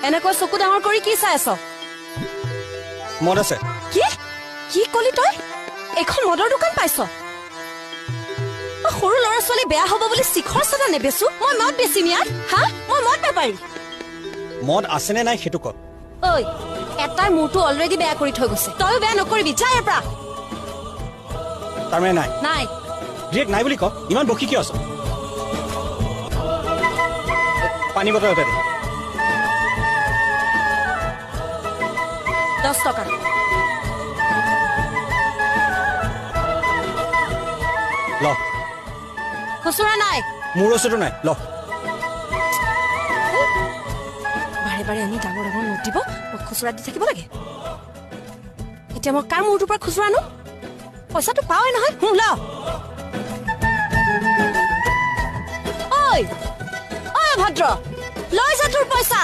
এনেকৈ চকু ডাঙৰ কৰি কি চাই আছ? মদ আছে। কি কি কলি তই? এইখন মদৰ দোকান পাইছ? সৰু ল'ৰা ছোৱালী বেয়া হ'ব বুলি শিখৰ চাদা নেবেচো, মই মদ বেচিম ইয়াত? হা, মই মদ বেপাৰী। মদ আছেনে নাই সেইটো ক। ঐ, এটাৰ মূৰটো অলৰেডি বেয়া কৰি থৈ গৈছে, তয়ো বেয়া নকৰিবি, যা ইয়াৰ পৰা। তাৰমানে নাই? নাই। ডিৰেক্ট নাই বুলি ক, ইমান বকি কিয় আছ? পানী বটল এটা দে। 10 টকা। ল। খুচুৰা নাই। মোৰ ওচৰতো নাই, ল। বাৰে বাৰে আনি ডাঙৰ ডাঙৰ নোট দিব, মই খুচুৰা দি থাকিব লাগে। এতিয়া মই কাৰ মূৰটোৰ পৰা খুচুৰা আনো? পইচাটো পাওঁৱেই নহয়। ল। ঐ ঐ ভদ্ৰ, লৈ যা তোৰ পইচা।